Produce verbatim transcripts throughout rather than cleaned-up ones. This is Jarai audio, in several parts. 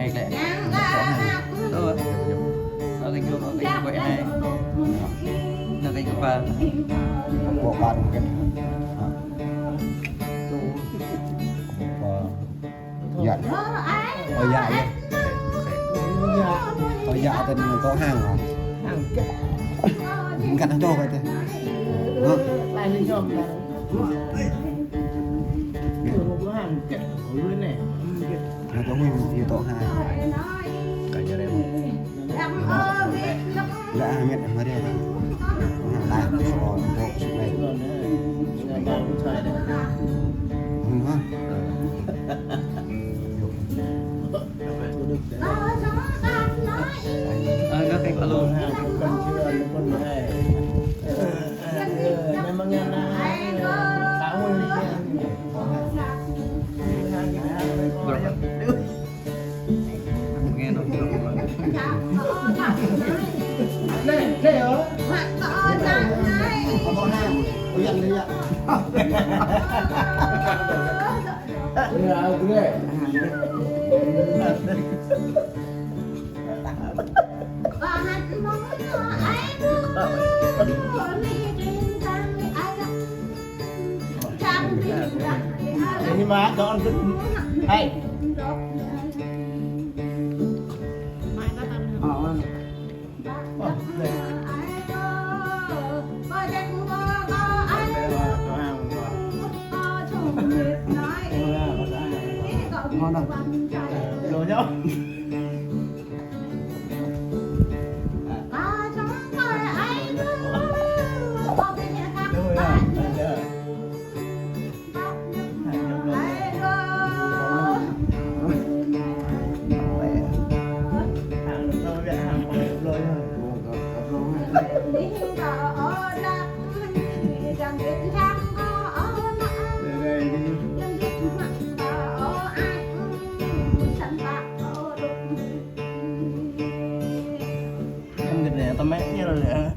Ê, lẹ. Ơ. Nó cái gương, nó cái gương quay này. Nó cái gương quay. Bộ ba mungkin. Hả? Bộ ba. Iya. Oh, iya, iya. Oh, iya, ada nih, kok hang, hang. Hang. Enggak ada, coba itu. Hah? Lain jom, kan? Iya. Hang, kan? Lu nih. Nah, kamu yang itu, hang. Kajar ya. Lă hơmet hơmet. Nah, lah, oh, dok, sumai. Hơmet. Ơ, nó cái alo. Memang yang tahu ini. Berapa? Nghe nó. Nè, nè, ơ. Ơ, ơ, nè. Ơ, ơ, nè. Ini mah, jangan. Hai. Ngon không? Em gật nè, tao mẹ nhớ rồi nè.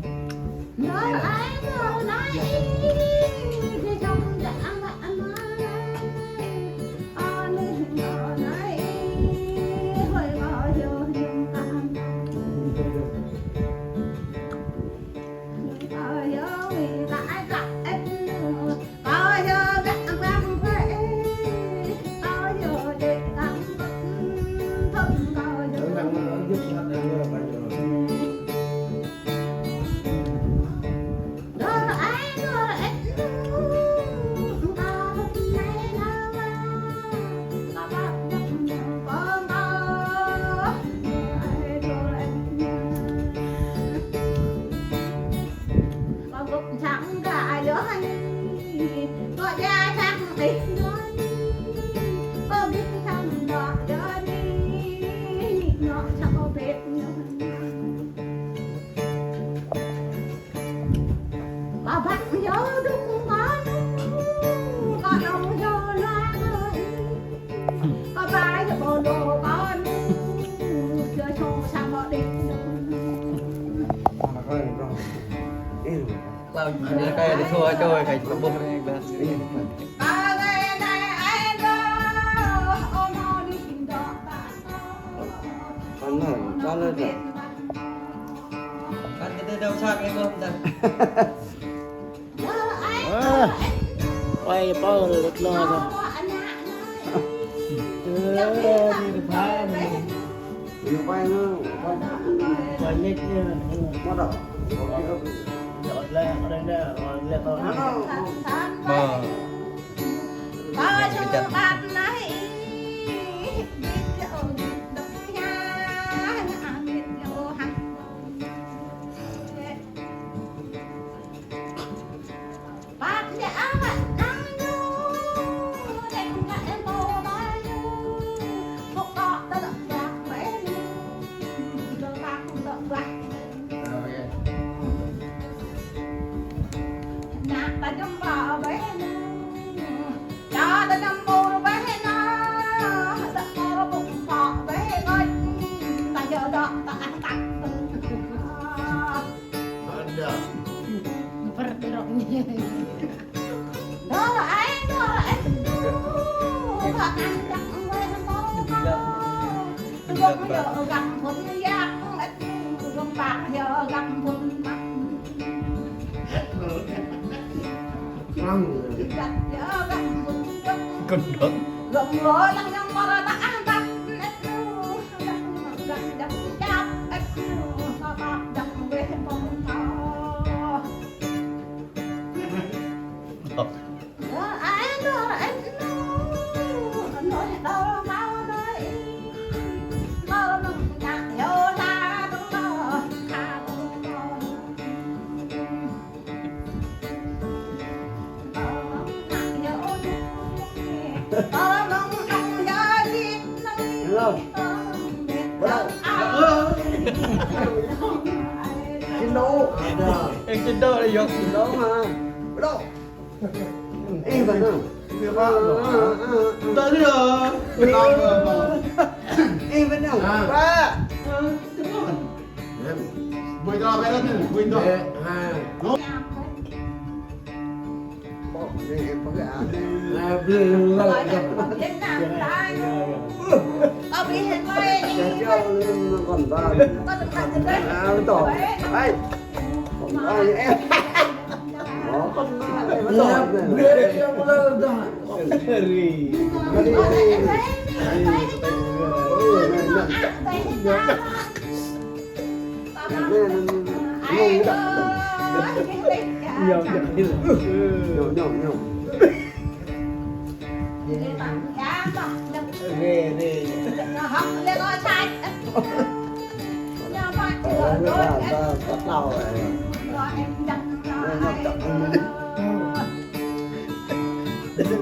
Ăn cái đi thua cho cái bông này là. Ăn nó, ăn nó. Ăn cái đâu sao cái bông ta. Ơ, quay bao lượt lo rồi. Ơ, đi được phá này. Ñu quay nó, quay. Quay nét nha. Bắt đầu. Dọn lẹ, ở đây nè, dọn lẹ tao. Nó, nó. Ờ. Cái chặt. Kendor. Hello. Bắt đầu. Chiến đấu. Em chiến đấu là gì? Chiến đấu mà. Bắt đầu. Ê, bạn nào? Tới đi rồi. Ê, bạn nào? Ba. Mười đô, mười đô, mười đô. Hai.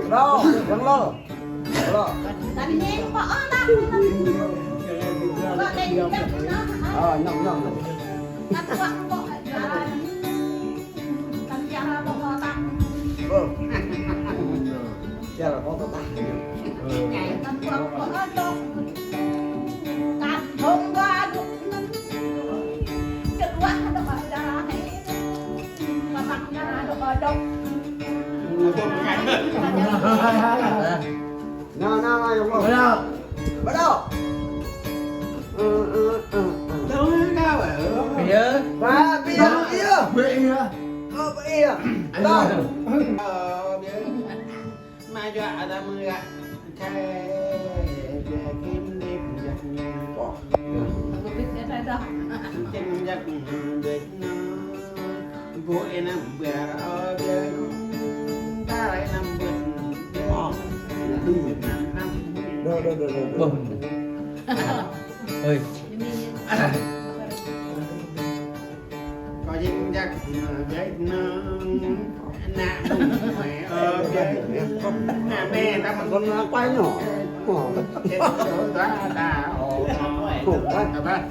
Đó, đừng lo. Lo. Ờ, nhầm, nhầm. Vâng. Chả là có tao tao. Nào, nào, nào, Dũng Long. Bắt đầu. Bắt đầu. Ờ, ờ, ờ, ờ. Đâu, đâu, đâu, ờ. Bây giờ. Ba, bây giờ, bây giờ. Bây giờ. Ờ, bây giờ. Ba. Ờ, bây giờ. Mà dọa là mưa. Thầy, về kim đêm giặc. Ủa. Kim giặc Việt Nam. Bố em nằm bờ, ờ, bờ, ta lại nằm bờ. Ờ. Việt Nam nằm bờ. Rồi, rồi, rồi, rồi, rồi. Bông. Ơi. Có dính chắc, ờ, Việt Nam. Nè, mẹ, ờ, nè, mẹ, ta mă con nó quay nhỏ. Ồ. Chết rồi, ta, ta, ồ, ồ, ta, ta.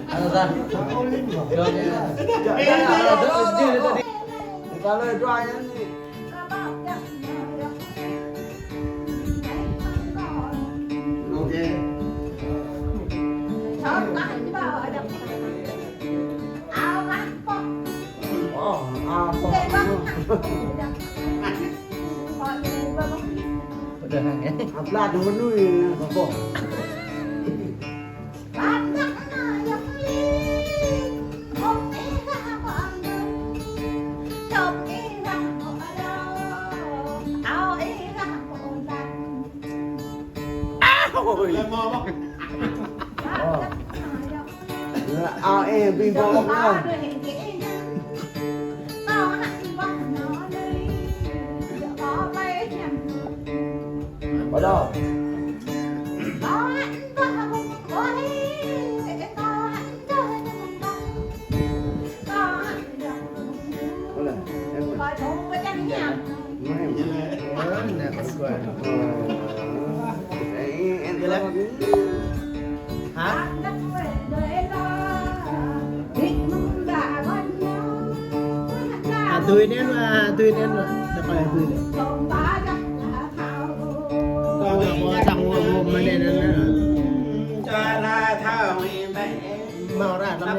Alo, ta. Ê, ê, ê, ê, ê, ê. Ta lơi dua nhá. Ok. Ơ, a, pô. Udah, ya. Aplat nomor dua, pô. Ôi. Ơ. Ơ, ê, ƀing ƀô̆ ôh. Ƀô̆ đô̆. Hả? À, tui đến, à, tui đến, đọc bài tui đến. Con có thằng mua mua mà nên nó. Cho là thao. Mau ra, nó